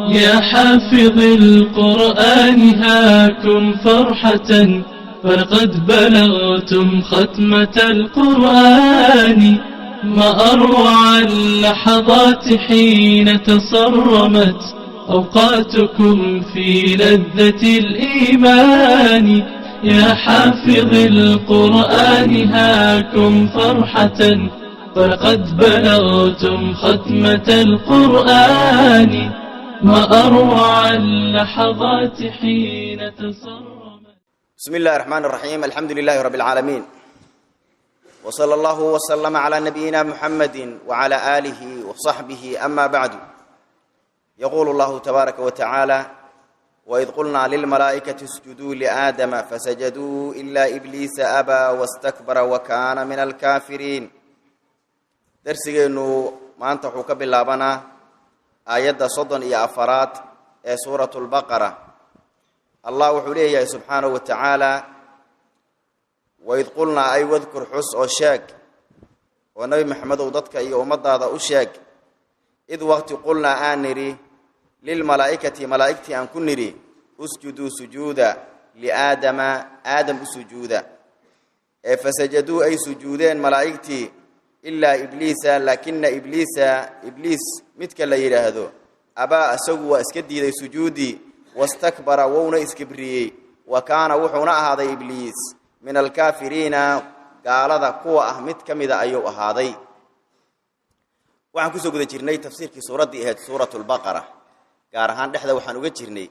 يا حافظ القرآن هاكم فرحة، فلقد بلغتم ختمة القرآن. ما أروع اللحظات حين تصرمت أوقاتكم في لذة الإيمان. يا حافظ القرآن هاكم فرحة، فلقد بلغتم ختمة القرآن. ما أروع اللحظات حين تصرمت. بسم الله الرحمن الرحيم، الحمد لله رب العالمين، وصلى الله وسلم على نبينا محمد وعلى آله وصحبه، أما بعد، يقول الله تبارك وتعالى: وإذ قلنا للملائكة اسجدوا لآدم فسجدوا إلا إبليس أبى واستكبر وكان من الكافرين. Darsigeennu maanta wuxuu ka bilaabanaa aayadda 34aad ee suuratu Lbaqara. Allah wuxuu leeyahay subxaanahu wa tacaala: وإذ قلنا, ay واذكر, xus oo sheeg, oo Nebi Maxamedow dadka iyo ummaddaada u sheeg, إذ waqti قلنا aan nidhi, للملائكة malaa'igtii aan ku nidhi, اسجدوا sujuuda, لآدم Aadam u sujuuda, ee فسجدوا ay sujuudeen malaa'igtii, إلا إبليس, لكن إبليس, Ibliis midka la yidhaahdo, أبى isagu waa iska diiday sujuudii, واستكبر wowna iskibriyey, وكان wuxuuna ahaaday Ibliis, من الكافرين gaalada kuwa ah mid ka mida ayuu ahaaday. Waxaan kusoo guda jirnay tafsiirkii suuraddii ahayd suuratu Lbaqara. Gaar ahaan dhexda waxaan uga jirnay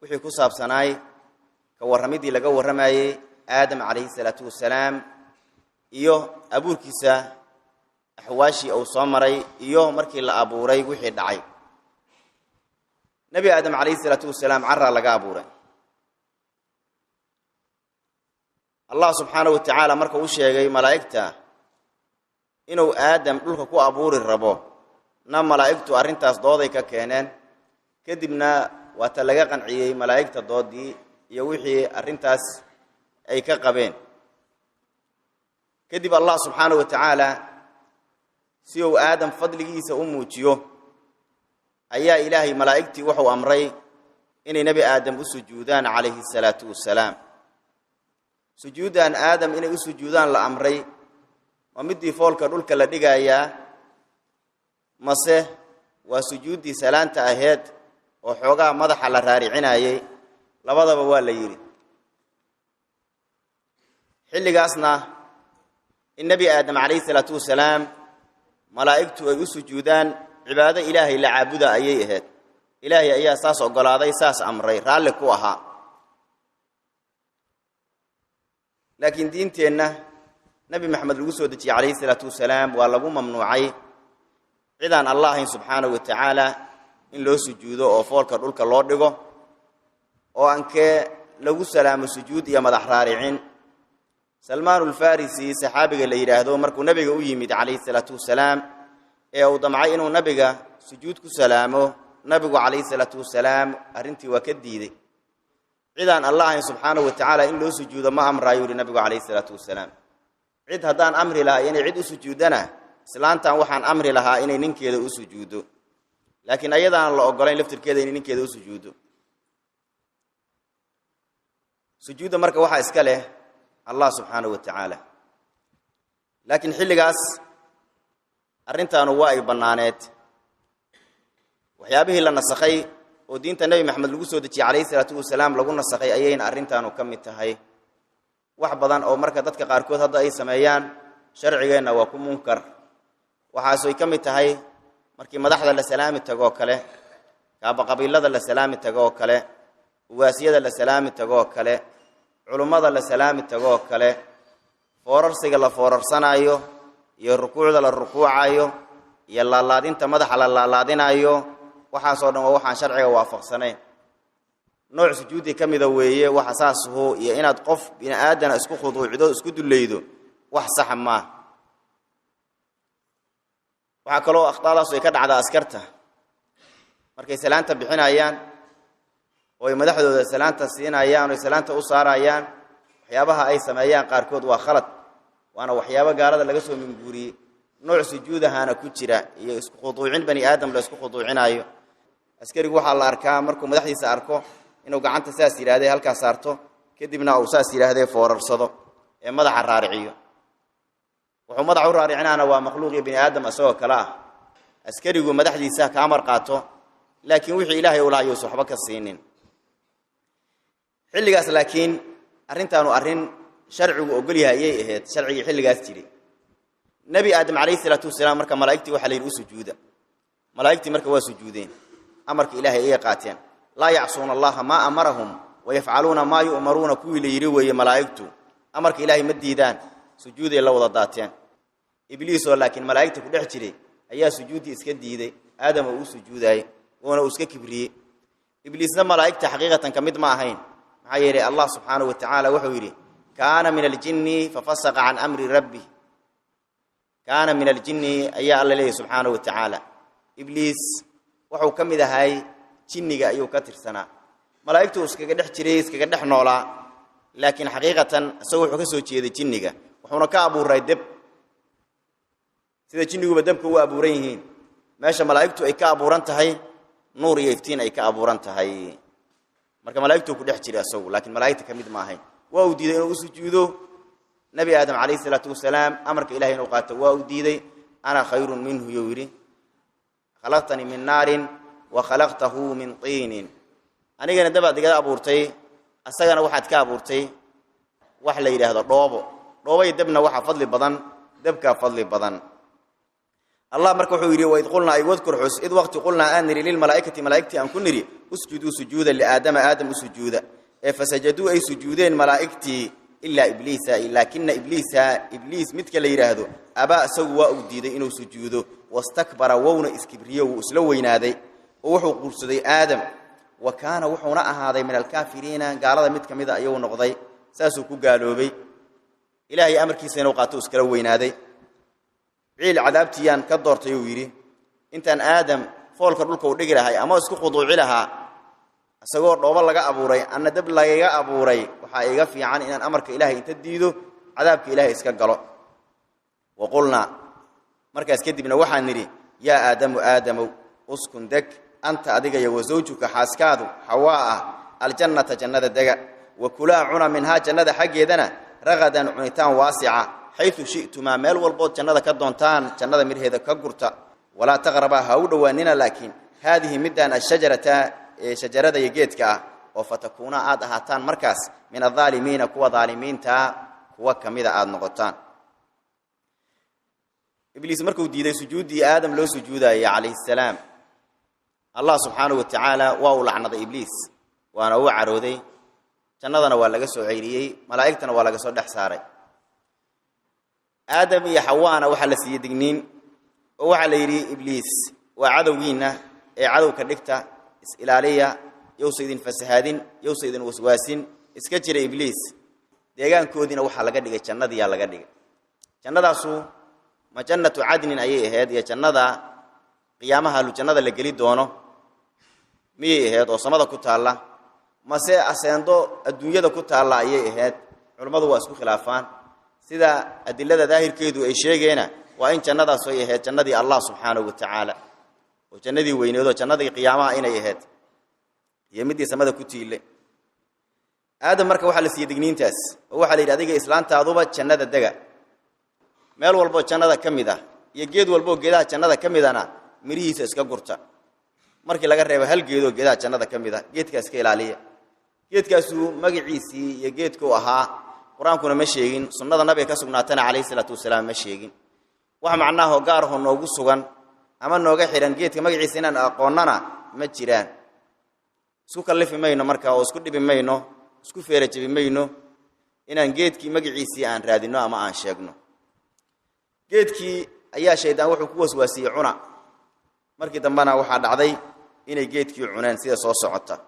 wixii ku saabsanaay ka warramidii laga warramayey Aadam calayhi salaatu wasalaam iyo abuurkiisa, axwaashii uu soo maray iyo markii la abuuray wixii dhacay. Nebi Aadam calayhi salaatu wasalaam caraa laga abuuray. Allah subxaanahu wa tacaala marka uu sheegay malaa'igta inuu Aadam dhulka ku abuuri rabo na, malaa'igtu arrintaas dooday ka keeneen. Kadibna waata laga qanciyey malaa'igta doodii iyo wixii arrintaas ay ka qabeen. Kadib Allah subxaanahu wa tacaala, si uu Aadam fadligiisa u muujiyo, ayaa Ilaahay malaa'igtii wuxuu amray inay Nebi Aadam u sujuudaan calayhi salaatu wasalaam. Sujuuddan Aadam inay u sujuudaan la amray, ma middii foolka dhulka la dhigayaa, mase waa sujuuddii salaanta ahayd oo xoogaa madaxa la raaricinayey? Labadaba waa la yidhi. Xilligaasna in Nebi Aadam calayhi salaatu wasalaam malaa'igtu ay u sujuudaan cibaado Ilaahay la caabuda ayay ahayd. Ilaahay ayaa saas oggolaaday, saas amray, raalli ku ahaa. Laakiin diinteenna Nebi Maxamed lagu soo dejiyey calayhi salaatu wasalaam waa lagu mamnuucay cidaan Allah ahayn subxaanahu wa tacaala in loo sujuudo oo foolka dhulka loo dhigo oo ankee lagu salaamo sujuud iyo madax raaricin. Salmaanulfarisi, saxaabiga la yidhaahdo, markuu Nabiga u yimid calayhi salaatu wasalaam ee uu damcay inuu Nabiga sujuud ku salaamo, Nabigu calayhi salaatu wasalaam arrintii waa ka diiday. Cidaan Allah ahayn subxaanahu wa tacaala in loo sujuudo ma amraayu yihi Nabigu calayhi salaatu wasalaam. Cid haddaan amri lahaa inay cid u sujuuddana, islaantan waxaan amri lahaa inay ninkeeda u sujuuddo, laakiin ayadaan la ogolayn laftirkeeda inay ninkeeda u sujuuddo. Sujuudda marka waxaa iska leh Allah subxaanahu wa tacaala. Laakiin xilligaas arrintaanu waa ay bannaaneed. Waxyaabihii la nasakhay oo diinta Nebi Maxamed lagu soo dejiyey calayhi salaatu wasalaam lagu nasakhay ayayna arrintaanu ka mid tahay. Wax badan oo marka dadka qaarkood hadda ay sameeyaan sharcigeenna waa ku munkar. Waxaasoy ka mid tahay markii madaxda la salaami tagoo kale, kaaba qabiilada la salaami tagoo kale, ugaasiyada la salaami tagoo kale, culummada la salaami tagoo kale, foorarsiga la foorarsanaayo iyo rukuucda la rukuucayo iyo laalaadinta madaxa la laalaadinayo. Waxaasoo dhan waa waxaan sharciga waafaqsanayn. Nooc sujuudi ka mida weeye waxa saasuhu, iyo inaad qof bini aadana isku khuduucdo, isku dullaydo, wax saxa maaha. Waxaa kaloo akhtadaasu ay ka dhacdaa askarta markay salaanta bixinayaan oo ay madaxdooda salaanta siinayaan o ay salaanta u saarayaan. Waxyaabaha ay sameeyaan qaarkood waa khalad, waana waxyaabo gaalada laga soo minguuriyey. Nooc sujuudahaana ku jira iyo isku khuduucin bani aadam la isku khuduucinaayo. Askarigu waxaa la arkaa markuu madaxdiisa arko inuu gacanta saas yidhahdee halkaa saarto, kadibna uu saas yidhaahdee foorarsado ee madaxa raariciyo. Wuxuu madaxa u raaricinaana waa makhluuq iyo bini aadam isagoo kale ah. Askarigu madaxdiisa ka amar qaato, laakiin wixii Ilaahay u lahaa yuusan waxba ka siinin xilligaas. Laakiin arrintaanu arrin sharcigu ogol yahay ayay ahayd, sharcigii xilligaas jiray. Nebi Aadam calayhi salaatu wasalaam marka malaa'igtii waxaa la yidhi u sujuuda. Malaa'igtii marka waa sujuudeen, amarka Ilaahay ayay qaateen. Laa yacsuuna Allaha maa amarahum wayafcaluuna maa yu'maruuna kuwii la yidhi weeye. Malaa'igtu amarka Ilaahay ma diidaan, sujuuday la wada daateen. Ibliisoo laakiin malaa'igta ku dhex jiray ayaa sujuuddii iska diiday Aadam oo uu sujuudaayey, wuuna uu iska kibriyey. Ibliisna malaa'igta xaqiiqatan ka mid ma ahayn, maxaa yeelay Allah subxaanahu wa tacaala wuxuu yidhi: kaana min aljinni fafasaqa can amri rabbih. Kaana min aljinni ayaa Alla leeyahy subxaanahu wa tacaala. Ibliis wuxuu ka mid ahay jinniga, ayuu ka tirsanaa. Malaa'igtu iskaga dhex jiray, iskaga dhex noolaa, laakiin xaqiiqatan isagu wuxuu ka soo jeeday jinniga, wuxuuna ka abuuray deb, sida jinniguba debka u abuuran yihiin, meesha malaa'igtu ay ka abuuran tahay nuur iyo iftiin ay ka abuuran tahay. Marka malaa'igtuu ku dhex jiray isagu, laakiin malaa'igta ka mid ma ahayn. Waa uu diiday inuu u sujuudo Nebi Aadam calayhi salaatu wasalaam, amarka Ilahay inuu qaato waa uu diiday. Ana khayrun minhu yuu yidhi, khalaqtanii min naarin wa khalaqtahu min tiinin. Anigana dabaad igada abuurtay, asagana waxaad ka abuurtay wax la yidhaahdo dhoobo. Dhoobay debna waxaa fadli badan debkaa fadli badan. Allah marka wuxuu yidhi: waid qulnaa, ay wadkur xus, id waqti qulnaa aan nidhi, lilmalaa'ikati malaa'igtii aan ku nidhi, usjuduu sujuuda, liaadama Aadam u sujuuda. Ee fasajaduu ay sujuudeen malaa'igtii, ilaa Ibliisa, laakina Ibliisa, Ibliis midka la yidhaahdo, abaa isagu waa uu diiday inuu sujuudo, wastakbara wowna iskibriyo, wuu isla weynaaday oo wuxuu quursaday Aadam, wa kaana wuxuuna ahaaday min alkaafiriina, gaalada mid ka mida ayuu noqday. Saasuu ku gaaloobay, Ilaahay amarkiisa inuu qaato iskala weynaaday. Ciil cadaabtiyaan ka doortay uu yidhi intaan Aadam foolka dhulka u dhigi lahay ama isku khuduuci lahaa, isagoo dhoobo laga abuuray anna dab lagaga abuuray. Waxaa iga fiican inaan amarka Ilaahay inta diido cadaabka Ilaahay iska galo. Wa qulnaa, markaas kadibna waxaan nidhi: yaa Aadamu, Aadamow, uskun deg, anta adiga iyo wa zawjuka xaaskaadu Xawaa ah, aljannata jannada dega, wa kulaa cuna, minhaa jannada xaggeedana, ragadan cunitaan waasica, xayu shitumaa meel walbood jannada ka doontaan jannada midhaheeda ka gurta, walaa taqrabaa ha u dhowaanina laakiin haadihi middaan ashajarata ee shajarada iyo geedka ah, oo fatakuuna aad ahaataan markaas min aaalimiina kuwa daalimiintaa kuwa kamida aad noqotaan. Ibliis markuu diiday sujuuddii Aadam loo sujuudayay calayhi salaam, Allah subxaanahu wa tacaala waa uu lacnaday Ibliis, waana uu carooday, jannadana waa laga soo ceyriyey, malaa'igtana waa laga soo dhex saaray. Aadam iyo Xawaana waxaa la siiyey digniin, oo waxaa la yidhi Ibliis waa cadowgiinna ee cadowka dhigta, is-ilaaliya, yowsa idin fasahaadin, yowsa idin waswaasin, iska jira Ibliis. Deegaankoodiina waxaa laga dhigay jannadiyaa laga dhigay. Jannadaasu ma jannatu cadnin ayay ahayd iyo jannada qiyaamaha lu jannada la geli doono miyay ahayd oo samada ku taalla, mase aseendo adduunyada ku taalla ayay ahayd? Culammadu waa isku khilaafaan. Sida adilada daahirkeedu ay sheegeena waa in jannadaas ay ahayd jannadii Allah subxaanahu wa tacaala, oo jannadii weyneedoo jannadii qiyaamaha inay ahayd iyo middii samada ku tiile. Aadam marka waxaa la siiyey digniintaas, oo waxaa la yidhi adiga islaantaaduba jannada dega, meel walboo jannada ka mid ah iyo geed walboo geedaha jannada ka midana mirihiisa iska gurta, markii laga reebo hal geedoo geedaha jannada ka mid ah, geedkaa iska ilaaliya. Geedkaasuu magaciisii iyo geedkuu ahaa Qur-aankuna ma sheegin, sunnada nabiga ka sugnaatana calayhi salaatu wasalaam ma sheegin. Wax macnaahoo gaarahoo noogu sugan ama nooga xidhan geedka magaciisa inaan aqoonnana ma jiraan. Isku kallifi mayno marka, oo isku dhibi mayno, isku feerajabi mayno inaan geedkii magaciisii aan raadinno ama aan sheegno. Geedkii ayaa shaydaan wuxuu ku waswaasiyey cuna. Markii dambena waxaa dhacday inay geedkii cuneen sida soo socota.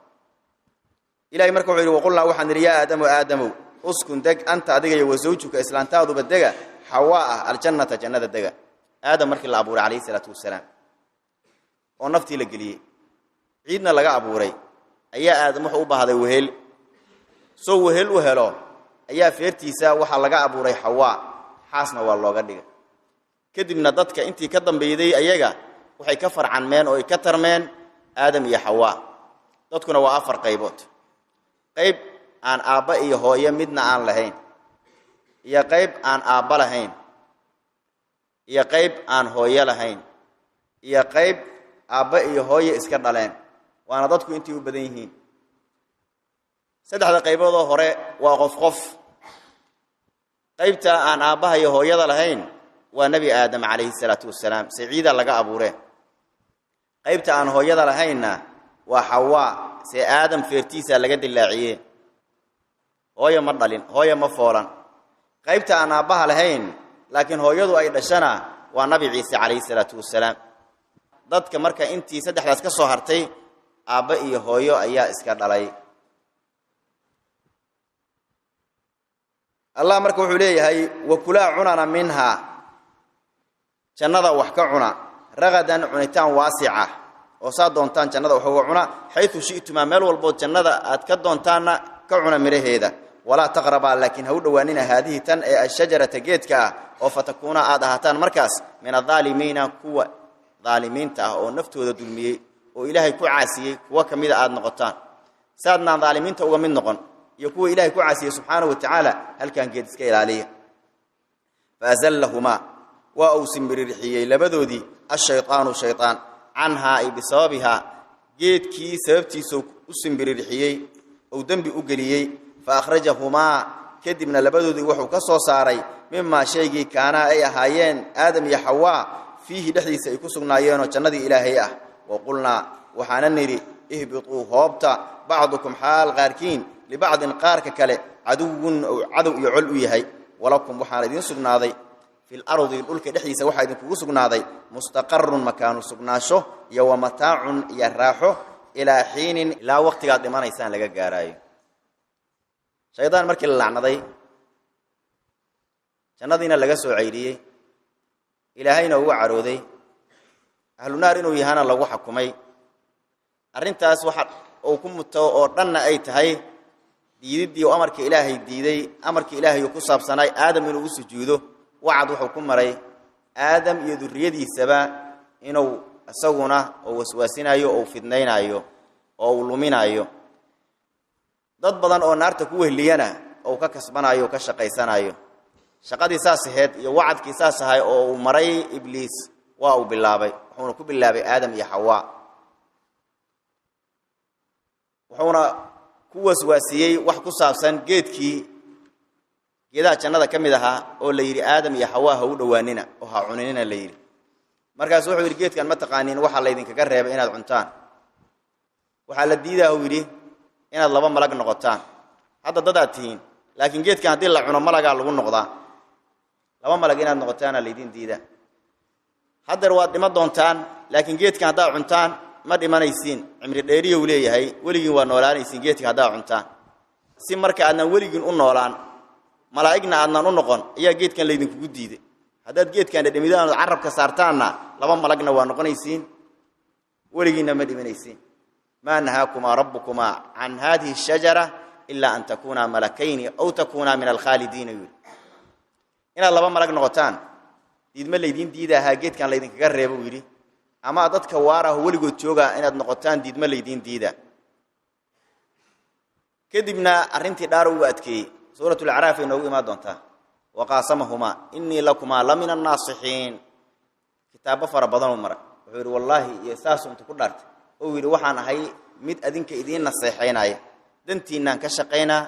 Ilahay marka wuxuu yidhi: waqulnaa waxaan nidhi, yaa Aadamu, Aadamow, uskun deg, anta adiga iyo wasawjuka islaantaaduba dega, Xawaa ah, aljannata jannada dega. Aadam markii la abuuray calayhi salaatu wasalaam oo naftii la geliyey, ciidna laga abuuray, ayaa Aadam wuxuu u baahday wehel. Soo wehel u helo ayaa feertiisa waxaa laga abuuray Xawaa, xaasna waa looga dhigay. Kadibna dadka intii ka dambayday ayaga waxay ka farcanmeen oo ay ka tarmeen Aadam iyo Xawaa. Dadkuna waa afar qaybood: qayb aan aabba iyo hooyo midna aan lahayn, iyo qayb aan aabba lahayn, iyo qayb aan hooyo lahayn, iyo qayb aabba iyo hooyo iska dhaleen. Waana dadku intii u badan yihiin. Saddexda qayboodoo hore waa qof qof. Qaybta aan aabbaha iyo hooyada lahayn waa Nebi Aadam calayhi salaatu wasalaam, saciida laga abuure. Qaybta aan hooyada lahaynna waa Xawaa, see Aadam feertiisa laga dilaaciye, hooyo ma dhalin, hooyo ma foolan. Qaybta aan aabbaha lahayn laakiin hooyadu ay dhashana waa Nabi Ciise calayhi salaatu wasalaam. Dadka marka intii saddexdaas ka soo hartay aabba iyo hooyo ayaa iska dhalay. Allah marka wuxuu leeyahay: wakulaa, cunana, minhaa, jannada wax ka cuna, ragadan, cunitaan waasica, oo saa doontaan jannada wax uga cuna, xayu shitumaa, meel walbood jannada aad ka doontaanna ka cuna midhaheeda. Walaa taqrabaa, laakiin ha u dhowaanina, haadihi tan ee ashajarata geedka ah, oo fatakuuna, aad ahaataan markaas, min adaalimiina, kuwa daalimiinta ah oo naftooda dulmiyey oo Ilaahay ku caasiyey kuwa ka mida aad noqotaan. Saadnaan daalimiinta uga mid noqon iyo kuwa Ilahay ku caasiyey subxaanahu wa tacaala, halkan geed iska ilaaliya. Faazallahumaa, waa uu simbiririxiyey labadoodii, ashaydaanu, shayaan, canhaa ay bisababihaa, geedkii sababtiisuu u simbiririxiyey ou dembi u geliyey. Fa akhrajahumaa, kadibna labadoodii wuxuu ka soo saaray, mimaa shaygii, kaanaa ay ahaayeen Aadam iyo Xawaa, fiihi dhexdiisa ay ku sugnaayeenoo jannadii Ilaahay ah. Wa qulnaa, waxaana nidhi, ihbituu, hoobta, bacdukum, xaal qaarkiin, libacdin, qaarka kale, caduwun, ou cadow iyo col u yahay. Walakum, waxaana idiin sugnaaday, fi lardi, dhulka dhexdiisa waxaa idinkugu sugnaaday, mustaqarun, makaanu sugnaasho, iyo wa mataacun, iyo raaxo, ilaa xiinin, ilaa waqtigaad dhimanaysaan laga gaaraayo. Shaydaan markii la lacnaday, jannadiina laga soo caydhiyey, Ilaahayna ugu carooday, ahlu naar inuu yahana lagu xakumay, arrintaas waxa uu ku muto oo dhanna ay tahay diididdii uu amarka Ilaahay diiday, amarka Ilaahay uu ku saabsanaay Aadam inuu u sujuudo. Wacad wuxuu ku maray Aadam iyo durriyadiisaba inuu isaguna oo waswaasinayo oo fidnaynaayo oo uu luminaayo, dad badan oo naarta ku wehliyana ou ka kasbanayo o ka shaqaysanayo. Shaqadii saas aheyd iyo wacadkii saas ahay oo uu maray Ibliis waa uu bilaabay, wuxuuna ku bilaabay Aadam iyo Xawaa, wuxuuna ku waswaasiyey wax ku saabsan geedkii geedaha jannada ka mid ahaa oo la yidhi Aadam iyo Xawaa ha u dhowaanina oo ha cuninina la yidhi. Markaasu wuxuu yidhi: geedkan ma taqaaniin waxaa laydinkaga reebay inaad cuntaan? Waxaa la diidaa, uu yidhi, inaad laba malag noqotaan. Hadda dadaad tihiin, laakiin geedkan haddii la cuno malagaa lagu noqdaa, laba malag inaad noqotaana laydin diidaa. Haddeer waad dhiman doontaan, laakiin geedkan haddaad cuntaan ma dhimanaysiin, cimri dheeriyow leeyahay, weligiin waa noolaanaysiin geedka haddaad cuntaan. Si marka aadnaan weligiin u noolaan, malaa'igna aadnaan u noqon, ayaa geedkan laydinkugu diiday. Haddaad geedkan dhedhamidaan ood carabka saartaanna laba malagna waa noqonaysiin, weligiinna ma dhimanaysiin. Maa nahaakumaa rabbukumaa can haadihi ashajara ilaa an takuunaa malakayni aw takuunaa min alkhaalidiina, yuri inaad laba malag noqotaan diidma laydiin diidaahaa geedkan laydinkaga reebo, uu yidhi, ama dadka waaraho weligood joogaa inaad noqotaan diidma laydiin diidaa. Kadibna arrintii dhaar ugu adkeeyey, suuratulacraaf ay noogu imaan doontaa: waqaasamahumaa inii lakumaa la min annaasixiin. Kitaabo fara badanuu maray, wuxuu yidhi wallaahi iyo saasuu inta ku dhaartay ou yidhi: waxaan ahay mid adinka idiin naseexaynaya, dantiinaan ka shaqaynaa,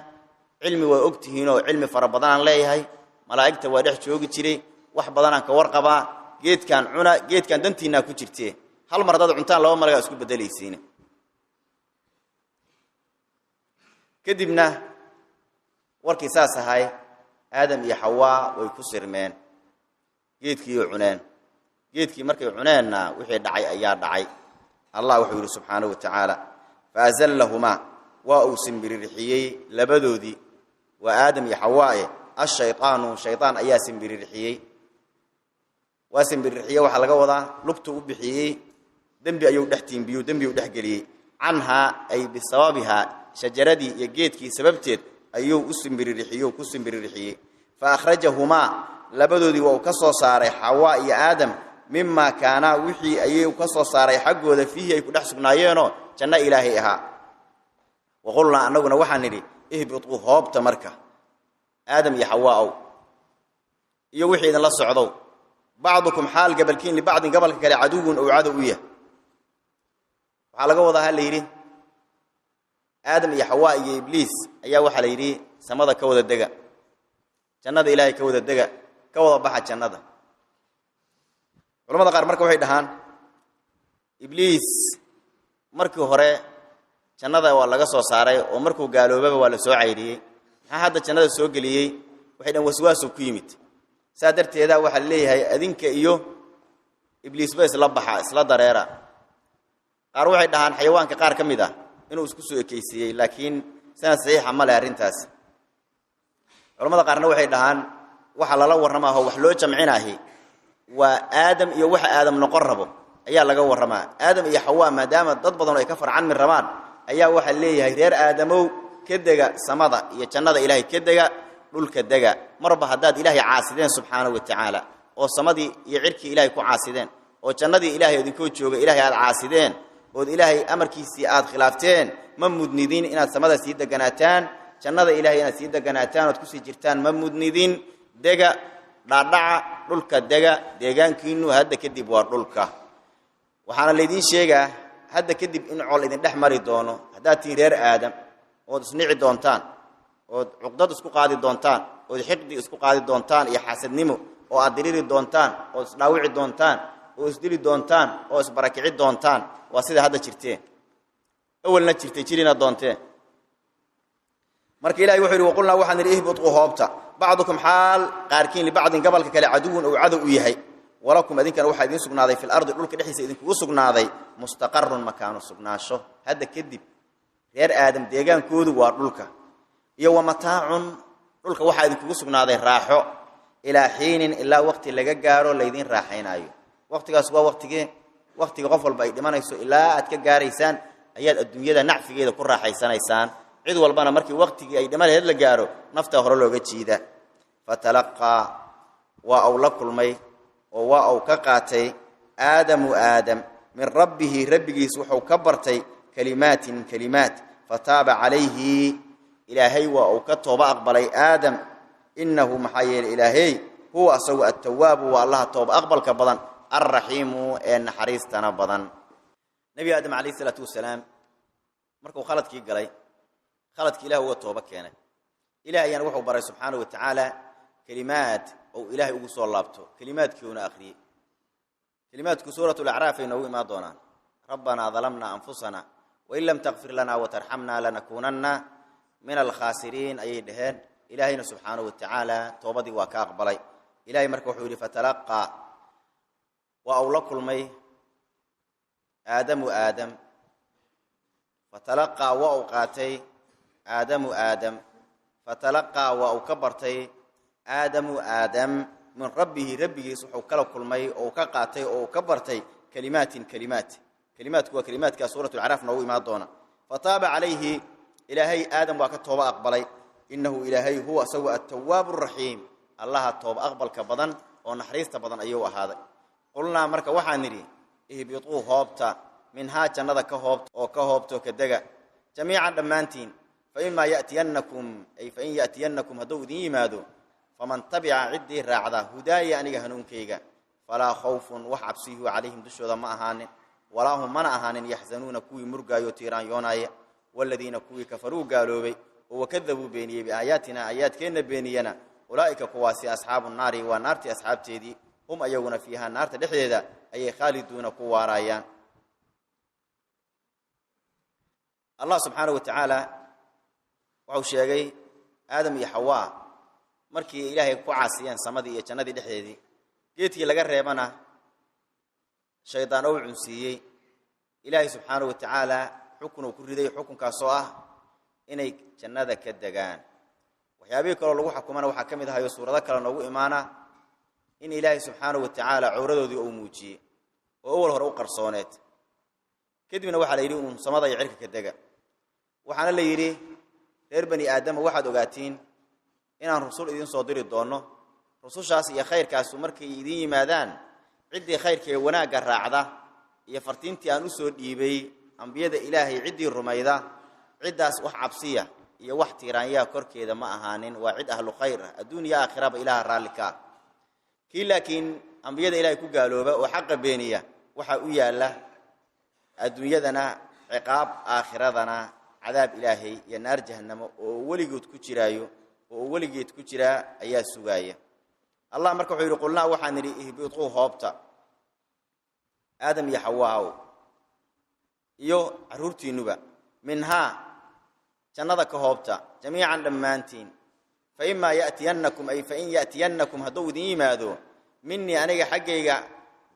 cilmi waa og tihiinoo cilmi fara badanaan leeyahay, malaa'igta waa dhex joogi jiray, wax badanaan ka warqabaa, geedkaan cuna, geedkaan dantiinaa ku jirtee, hal mar haddaad cuntaan laba malagaa isku bedelaysiina. Kadibna warkii saas ahay, Aadam iyo Xawaa way ku sirmeen, geedkiiay cuneen. Geedkii markay cuneenna wixii dhacay ayaa dhacay. Allah wuxuu yidhi subxaanahu wa tacaala: faazallahumaa, waa uu simbiririxiyey labadoodii, waa Aadam iyo Xawaae, ashaydaanu, shaydaan ayaa simbiririxiyey. Waa simbirirxiye waxaa laga wadaa lugtu u bixiyey, dembi ayuu dhex tiimbiyu, dembi uu dhex geliyey. Canhaa ay bisababihaa, shajaradii iyo geedkii sababteed ayuu u simbiririxiyey, ku simbiririxiyey. Fa akhrajahumaa, labadoodii waa uu ka soo saaray, Xawaa iyo Aadam, Mimaa kaanaa wixii ayay ka soo saaray xaggooda fiihi ay ku dhex sugnaayeenoo janno ilaahay ahaa. Waqulnaa annaguna waxaan nidhi ihbituu hoobta marka aadam iyo xawaaow iyo wixii idinla socdow, bacdukum xaal gabalkiin libacdin gabalka kale caduwun ou cadow u yahay. Waxaa laga wadaa ha la yidhi aadam iyo xawaa iyo ibliis ayaa waxaa la yidhi samada ka wada dega, jannada ilaahay ka wada dega, ka wada baxa jannada. Culamada qaar marka waxay dhahaan ibliis markii hore jannada waa laga soo saaray oo markuu gaaloobaba waa la soo cayriyey, maxaa hadda jannada soo geliyey? Waxay dhahan waswaasuu ku yimid, saa darteeda waxaa la leeyahay adinka iyo ibliisba isla baxa, isla dareera. Qaar waxay dhahaan xayawaanka qaar ka mid ah inuu isku soo ekeysiiyey, laakiin sanad saxiixa ma leh arrintaas. Culamada qaarna waxay dhahaan waxa lala warramaaho wax loo jamcinaahi waa aadam iyo waxa aadam noqon rabo ayaa laga warramaa. Aadam iyo xawaa maadaama dad badan ay ka farcanmi rabaan ayaa waxaa leeyahay reer aadamow ka dega samada iyo jannada ilaahay, ka dega dhulka dega. Marba haddaad ilaahay caasideen subxaanahu wa tacaala oo samadii iyo cirkii ilaahay ku caasideen oo jannadii ilaahay idinkoo jooga ilaahay aad caasideen ood ilaahay amarkiisii aad khilaafteen, ma mudnidin inaad samada sii deganaataan, jannada ilaahay inaad sii deganaataan ood kusii jirtaan ma mudnidin. Dega, dhaadhaca dhulka dega, deegaankiinu hadda kadib waa dhulka. Waxaana laydiin sheegaa hadda kadib in col idin dhex mari doono haddaad tihiin reer aadam, ood isnici doontaan, ood cuqdad isku qaadi doontaan, ood xiqdi isku qaadi doontaan iyo xaasadnimo, oo aad diriri doontaan, ood isdhaawici doontaan, oo isdili doontaan, oo isbarakici doontaan. Waa sida hadda jirteen, awalna jirtay, jirina doonteen. Marka ilahay wuxuu yidhi waqulnaa waxaan nidhi ihbituu hoobta bacdukum xaal qaarkiin libacdin gabalka kale caduwun ou cadow u yahay. Walakum adinkana waxaa idiin sugnaaday fil ardi dhulka dhexdiisa idinkugu sugnaaday mustaqarun makaanu sugnaasho. Hadda kadib reer aadam deegaankoodu waa dhulka iyo wa mataacun, dhulka waxaa idinkugu sugnaaday raaxo ilaa xiinin, ilaa waqti laga gaaro laydiin raaxaynaayo. Waqtigaas waa waqtigee? Waqtiga qof walba ay dhimanayso ilaa aad ka gaaraysaan ayaad adduunyada nacfigeeda ku raaxaysanaysaan. Cid walbana markii waqtigii ay dhima laheed la gaaro naftaa hore looga jiida. Fatalaqaa waa uu la kulmay oo waa uu ka qaatay aadamu aadam min rabbihi rabbigiis wuxuu ka bartay kalimaatin kalimaat, fataaba calayhi ilaahay waa uu ka tooba aqbalay aadam. Innahu maxaa yeelay ilaahay huwa asagu attawaabu waa allaha tooba aqbalka badan, alraxiimu ee naxariistana badan. Nebi aadam calayhi isalaatu wasalaam markuu khaladkii galay, khaladkii ilah uga tooba keenay, ilaah ayaana wuxuu baray subxaanahu wa tacaala kelimaad ou ilaahay ugu soo laabto. Kelimaadkii uuna akhriyey, kelimaadku suurat lacraaf ay noogu imaan doonaan. Rabbanaa dalamna anfusana wain lam takfir lana watarxamna lanakuunanna min alkhaasiriin ayay dhaheen. Ilaahayna subxaanahu wa tacaala toobadii waa ka aqbalay. Ilahay marka wuxuu yidhi fatalaqaa waa uu la kulmay aadamu aadam, fatalaqaa waa uu qaatay aadamu aadam, fatalaqaa waa uu ka bartay aadamu aadam min rabbihi rabbigiis wuxuu kala kulmay oo uu ka qaatay oo uu ka bartay kalimaatin kalimaat. Kalimaatku waa kalimaadkaa suurat lacraaf noogu imaan doona. Fataaba calayhi ilaahay aadam waa ka tooba aqbalay. Innahu ilaahay huwa isagu attawaabu raxiim, allaha tooba aqbalka badan oo naxariista badan ayuu ahaaday. Qulnaa marka waxaan nidhi ihbituu hoobta minhaa jannada ka hoobta oo ka hoobto ka dega jamiican dhammaantiin. Faimaa yatiyannakum ay fain ya'tiyannakum hadduu idin yimaado faman tabica ciddii raacda hudaaya aniga hanuunkayga falaa khawfun wax cabsiyuhu calayhim dushooda ma ahaanin, walaa hum mana ahaanin yaxzanuuna kuwii murgaayo tiiraanyoonaya. Waaladiina kuwii kafaruu gaaloobay oo wakadabuu beeniyey biaayaatina aayaadkeenna beeniyana ulaa'ika kuwaasi asxaabu naari waa naartii asxaabteedii, hum ayaguna fiihaa naarta dhexdeeda ayay khaaliduuna ku waaraayaan. Allah subxaanahu wa tacaala wuxuu sheegay aadam iyo xawaa markii ilaahay ku caasiyeen samadii iyo jannadii dhexdeedii, geedkii laga reebana shaydaan ou cunsiiyey. Ilaahay subxaanahu wa tacaala xukun uu ku riday, xukunkaasoo ah inay jannada ka degaan. Waxyaabihii kaloo lagu xukumana waxaa ka mid ahayo suurado kale noogu imaana in ilaahay subxaanahu wa tacaala cowradoodii uu muujiyey oo awal hore u qarsooneed. Kadibna waxaa la yidhi uun samada iyo cirka ka dega. Waxaana la yidhi reer bani aadama waxaad ogaatiin inaan rusul idiin soo diri doonno, rusushaas iyo khayrkaasu markay idiin yimaadaan Ciddii khayrka ee wanaagga raacda iyo fartiintii aan usoo dhiibay ambiyada Ilaahay, ciddii rumayda, ciddaas wax cabsiya iyo wax tiiraanyaha korkeeda ma ahaanin. Waa cid ahlu khayr ah, adduun iyo aakhiraba Ilaaha raalli ka ah. Kii laakiin ambiyada Ilaahay ku gaalooba oo xaqa beeniya, waxaa u yaalla adduunyadana ciqaab, aakhiradana cadaab Ilaahay iyo naar Jahannamo oo weligood ku jiraayo, oo weligeed ku jiraa ayaa sugaaya. Allah marka wuxuu yidhi: qulnaa, waxaan nidhi, ihbituu, hoobta, Aadam iyo Xawaaw iyo carruurtiinnuba, minhaa, jannada ka hoobta, jamiican, dhammaantiin. Fa imaa ya'tiyannakum, ay fain ya'tiyannakum, hadduu idin yimaado, minii, aniga xaggayga,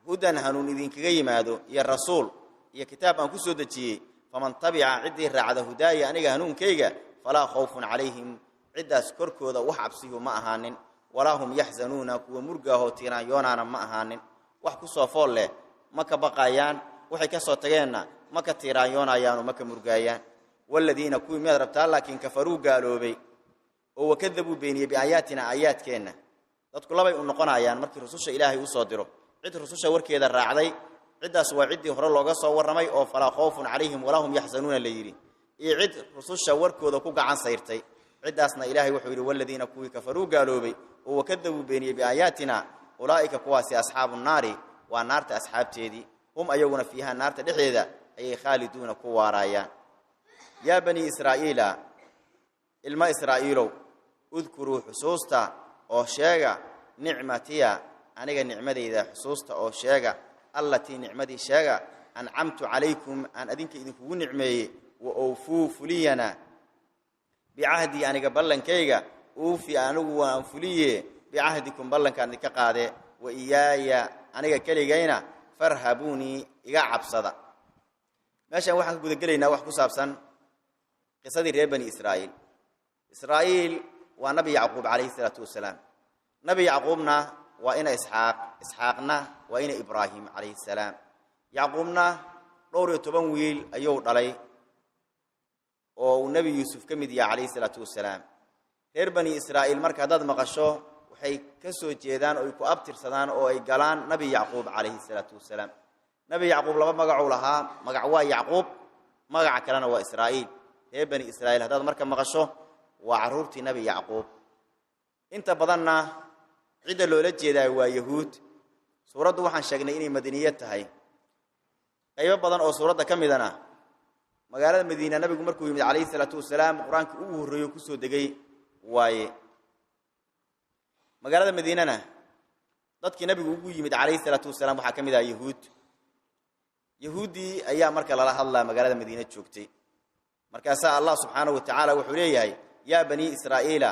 hudan, hanuun idinkaga yimaado, iyo rasuul iyo kitaab aan ku soo dejiyey, faman tabica, ciddii raacda, hudaaya, aniga hanuunkayga, falaa khawfun calayhim, ciddaas korkooda wax cabsihu ma ahaanin, walaa hum yaxzanuuna, kuwa murgaahoo tiiraanyoonaana ma ahaanin. Wax ku soo fool leh ma ka baqayaan, waxay ka soo tageenna ma ka tiiraanyoonayaanoo ma ka murgaayaan. Waaladiina, kuwii miyaad rabtaa laakiin, kafaruu, gaaloobay, oo wakadabuu, beeniyey, biaayaatina, aayaadkeenna. Dadku labay u noqonayaan markii rususha Ilaahay usoo diro: cid rususha warkeeda raacday, ciddaas waa ciddii hore looga soo warramay oo falaa khawfun calayhim walaa hum yaxzanuuna la yidhi, iyo cid rususha warkooda ku gacan sayrtay. Ciddaasna Ilaahay wuxuu yidhi: waladiina, kuwii, kafaruu, gaaloobay, oo wakadabuu, beeniyey, biaayaatina, ulaa'ika, kuwaasi, asxaabu nnaari, waa naarta asxaabteedii, hum, ayaguna, fiiha, naarta dhexdeeda ayay, khaaliduuna, ku waaraayaan. Yaa banii Israa'iila, ilma Israa'iilow, udkuruu, xusuusta oo sheega, nicmatiya, aniga nicmadayda xusuusta oo sheega, allatii, nicmadii sheega, ancamtu calaykum, aan adinka idinkugu nicmeeyey, wa owfuu, fuliyana, bicahdii, aniga ballankayga, uufi, anigu waan fuliye, bicahdikum, ballankaan idinka qaade, wa iyaaya, aniga keligayna, farhabuunii, iga cabsada. Meeshaan waxaan ka gudagelaynaa wax ku saabsan qisadii reer Bani Israa'iil. Israa'iil waa Nabi Yacquub calayhi salaatu wasalaam. Nabi Yacquubna waa ina Isxaaq, Isxaaqna waa ina Ibraahim calayhi salaam. Yacquubna dhowr iyo toban wiil ayuu dhalay oo uu Nebi Yuusuf ka mid yahay calayhi salaatu wasalaam. Reer Bani Israa'iil marka haddaad maqasho, waxay ka soo jeedaan oo ay ku abtirsadaan oo ay galaan Nabi Yacquub calayhi salaatu wasalaam. Nabi Yacquub laba magacuu lahaa: magac waa Yacquub, magaca kalena waa Israa'iil. Reer Bani Israa'iil haddaad marka maqasho, waa carruurtii Nabi Yacquub. Inta badanna cidda loola jeedaa waa Yahuud. Suuraddu waxaan sheegnay inay madaniye tahay, qaybo badan oo suuradda ka midana magaalada Madiina nabigu markuu yimid calayhi salaatu wasalaam qur-aankii ugu horreeyo kusoo degay waaye. Magaalada Madiinana dadkii nabigu ugu yimid calayhi salaatu wasalaam waxaa ka mid aha Yahuud. Yahuuddii ayaa marka lala hadlaa magaalada Madiine joogtay. Markaasaa Allah subxaanahu wa tacaala wuxuu leeyahay: yaa banii Israa'iila,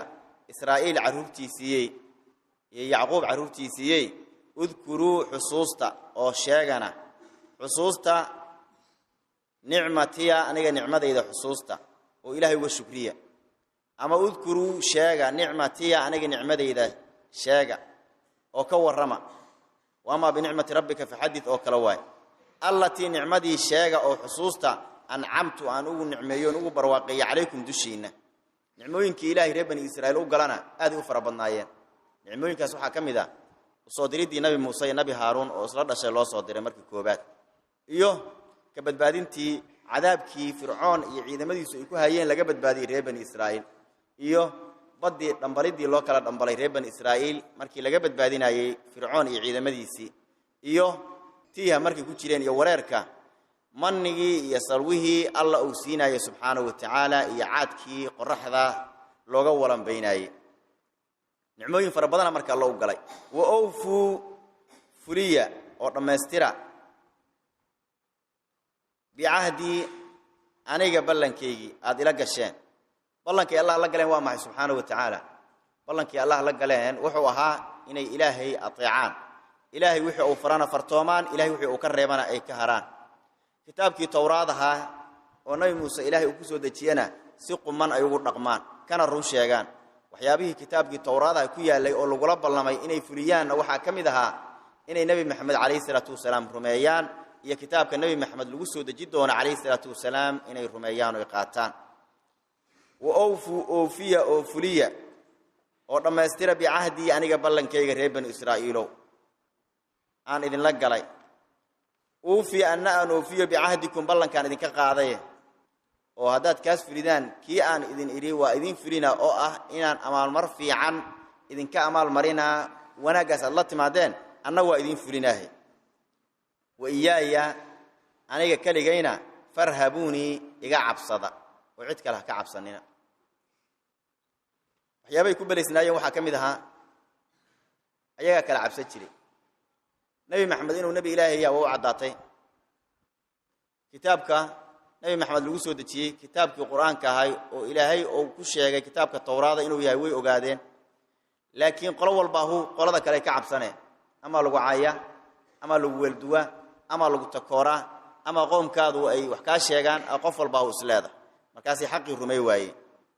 Israa'iil carruurtiisiiyey iyo Yacquub carruurtiisiiyey, udkuruu, xusuusta oo sheegana, xusuusta, nicmatiya, aniga nicmadayda xusuusta oo Ilaahay uga shukriya. Ama udkuruu, sheega, nicmatiya, aniga nicmadayda sheega oo ka warrama. Waamaa binicmati rabbika faxadid oo kale waay. Allatii, nicmadii sheega oo xusuusta, ancamtu, aan ugu nicmeeyo on ugu barwaaqeeya, calaykum, dushiinna. Nicmooyinkii Ilaahay reer Bani Israa'iil u galana aaday u fara badnaayeen. Nicmooyinkaas waxaa ka mid ah usoo diriddii Nabi Muuse iyo Nabi Haaruun oo isla dhashay loo soo diray markii koobaad, iyo ka badbaadintii cadaabkii Fircoon iyo ciidamadiisu ay ku hayeen laga badbaadiyey reer Bani Israa'iil, iyo baddii dhambalidii loo kala dhambalay reer Bani Israa'iil markii laga badbaadinayey Fircoon iyo ciidamadiisii, iyo tiiha markay ku jireen iyo wareerka, manigii iyo salwihii Alla uu siinaayey subxaanahu wa tacaala, iyo caadkii qoraxda looga walanbaynaayey. Nicmooyin fara badana marka Alla u galay. Wa owfuu, fuliya oo dhammaystira, bicahdii, aniga ballankaygii aada ila gasheen. Ballankii Allah la galeen waa maxay subxaanahu wa tacaala? Ballankii Allah la galeen wuxuu ahaa inay Ilaahay ateecaan, Ilaahay wixii uu farana fartoomaan, Ilahay wixii uu ka reebana ay ka haraan, kitaabkii Towraad ahaa oo Nabi Muuse Ilaahay uu ku soo dejiyena si quman ay ugu dhaqmaan kana run sheegaan. Waxyaabihii kitaabkii Towraadaha ku yaallay oo lagula ballamay inay fuliyaanna waxaa ka mid ahaa inay Nebi Maxamed calayhi salaatu wasalaam rumeeyaan, iyo kitaabka Nebi Maxamed lagu soo deji doono calayhi salaatu wasalaam inay rumeeyaan oo ay qaataan. Wa owfuu, oofiya oo fuliya oo dhammaystira, bicahdii, aniga ballankayga, reer Banu Israa'iilow. Aan idinla galay, uufi anna aan oofiyo bicahdikum ballankaan idinka qaadaye, oo haddaad kaas fulidaan kii aan idin idhi waa idin fulina, oo ah inaan amaalmar fiican idinka amaalmarinaa wanaaggaas aad la timaadeen, anna waa idin fulinaahe. Wa iyaaya aniga keligayna farhabuunii iga cabsada, oo cid kale ha ka cabsanina. Waxyaabay ku belaysnaayeen waxaa ka mid ahaa ayagaa kala cabsan jiray. Nebi Maxamed inuu nebi Ilaahay yaha waa u caddaatay. Kitaabka Nebi Maxamed lagu soo dejiyey, kitaabkii Qur-aanka ahay oo Ilaahay uu ku sheegay kitaabka Towraada inuu yahay, way ogaadeen. Laakiin qolo walbaahu qolada kale ka cabsane, ama lagu caaya, ama lagu weelduwa, ama lagu takooraa, ama qoomkaadu ay wax kaa sheegaan, qof walbaahu isleeda. Markaasay xaqii rumey waayeen.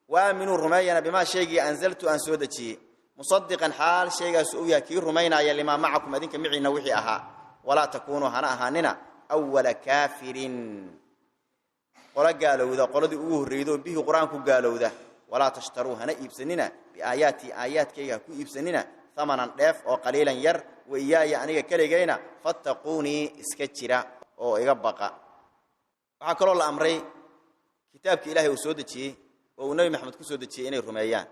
Wa aaminuu rumeeyana bimaa shaygii anzaltu aan soo dejiyey, musadiqan xaal shaygaas uu yahay kii rumaynaya limaa macakum adinka miciina wixii ahaa. Walaa takuunuu hana ahaanina awala kaafirin qolo gaalowda qoladii ugu horreydo bihii Qur-aanku gaalowda. Walaa tashtaruu hana iibsanina biaayaatii aayaadkayga ha ku iibsanina hamanan dheef oo qaliilan yar. Wa iyaaya aniga keligayna fattaquunii iska jira oo iga baqa. Waxaa kaloo la amray kitaabkii Ilaahay uu soo dejiyey oo uu Nebi Maxamed ku soo dejiyey inay rumeeyaan,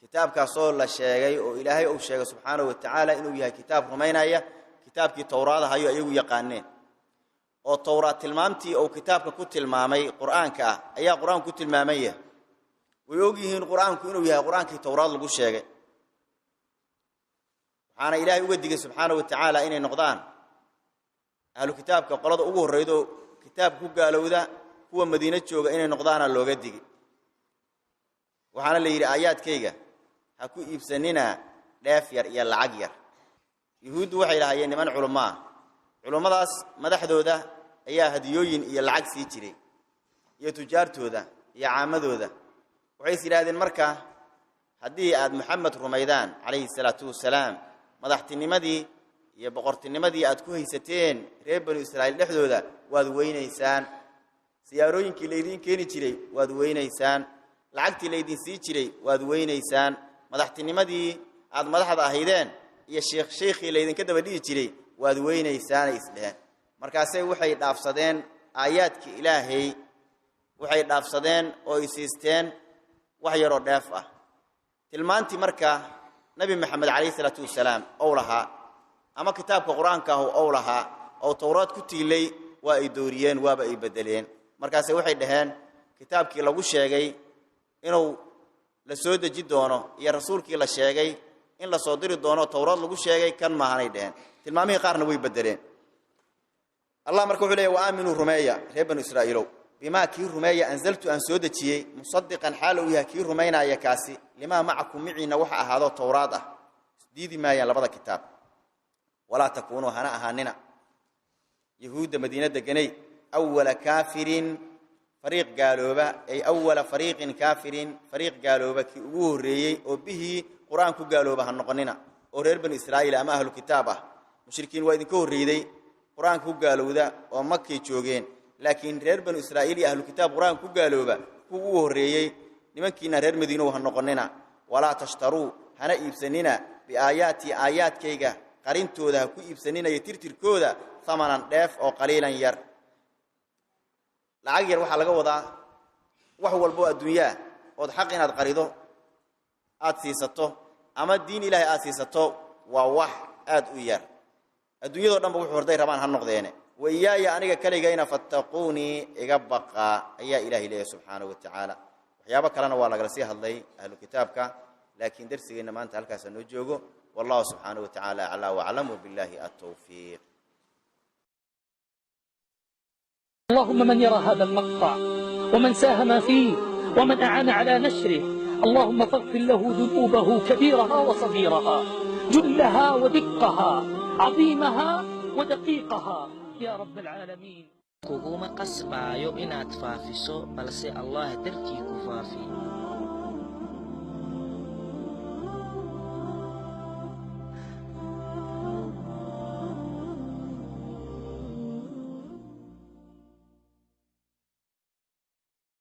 kitaabkaasoo la sheegay oo Ilaahay uu sheegay subxaanahu wa tacaala inuu yahay kitaab rumaynaya kitaabkii Towraada hayo iyagu yaqaaneen, oo Towraad tilmaamtii uu kitaabka ku tilmaamay Qur-aanka ah ayaa Qur-aanku ku tilmaaman yahay. Way og yihiin Qur-aanku inuu yahay Qur-aankii Towraad lagu sheegay. Waxaana Ilaahay uga digay subxaanahu wa tacaala inay noqdaan ahlu kitaabka qolada ugu horreydo kitaabka ku gaalowda, kuwa Madiino jooga inay noqdaana looga digay. Waxaana la yidhi aayaadkayga ha ku iibsanina dheef yar iyo lacag yar. Yuhuuddu waxay lahaayeen niman culummo ah, culummadaas madaxdooda ayaa hadiyooyin iyo lacag sii jiray, iyo tujaartooda iyo caamadooda. Waxay is yidhahdeen marka haddii aad Maxamed rumaydaan calayhi salaatu wasalaam, madaxtinimadii iyo boqortinimadii aad ku haysateen reer Banu Israa'iil dhexdooda waad weynaysaan, siyaarooyinkii laydiin keeni jiray waad weynaysaan, lacagtii laydin sii jiray waad weynaysaan, madaxtinimadii aad madaxda ahaydeen iyo sheekh sheikhii laydinka daba dhihi jiray waad weynaysaanay isdheheen. Markaasay waxay dhaafsadeen aayaadkii Ilaahay, waxay dhaafsadeen oo ay siisteen wax yaroo dheef ah. Tilmaantii marka Nebi Maxamed calayhi salaatu wasalaam ou lahaa ama kitaabka Qur-aanka ahu ou lahaa oo Towraad ku tiilay waa ay dooriyeen, waaba ay beddeleen. Markaase waxay dhaheen kitaabkii lagu sheegay inuu la soo deji doono iyo rasuulkii la sheegay in la soo diri doono Towraad lagu sheegay kan maahanay dheheen. Tilmaamihii qaarna way beddeleen. Allah marka wuxuu leeyahy wa aaminuu rumeeya reer Banu Israa'iilow bimaa kii rumeeya anzaltu aan soo dejiyey, musadiqan xaal uu yahay kii rumaynaya kaasi limaa macakum miciina waxa ahaado Towraad ah, isdiidi maayaan labada kitaab. Walaa takuunuu hana ahaanina yahuudda Madiina deganay awala kaafirin fariiq gaalooba, ay awala fariiqin kaafirin fariiq gaalooba kii ugu horreeyey oo bihii Qur-aan ku gaalooba ha noqonina, oo reer Banu Israa'iil ama ahlu kitaab ah. Mushrikiin waa idinka horreeyday Qur-aanka ku gaalowda oo Makay joogeen, laakiin reer Banu Israa'iil iyo ahlu kitaab Qur-aanka ku gaalooba kuwa ugu horreeyey nimankiina reer Madiinow ha noqonina. Walaa tashtaruu hana iibsanina biaayaatii aayaadkayga qarintooda ha ku iibsanina iyo tirtirkooda hamanan dheef oo qaliilan yar, lacag yar. Waxaa laga wadaa wax walboo adduunyaa ood xaq inaad qarido aad siisato ama diin Ilaahay aad siisato waa wax aad u yar, adduunyadoo dhanba wuxuu horday rabaan ha noqdeene. Wa iyaaya aniga keligayna fattaquunii iga baqaa ayaa Ilahay leeyahy subxaanahu wa tacaala. Waxyaabo kalena waa lagala sii hadlay ahlu kitaabka, laakiin darsigeenna maanta halkaasa noo joogo. Wallahu subxaanahu wa tacaala aclaa waclam, wabilaahi altawfiiq. اللهم من يرى هذا المقطع ومن ساهم فيه ومن أعان على نشره، اللهم فاغفر له ذنوبه كبيرها وصغيرها، جلها ودقها، عظيمها ودقيقها، يا رب العالمين. Kuguma qasbaayo inaad faafiso, balse Allah dartii ku faafi.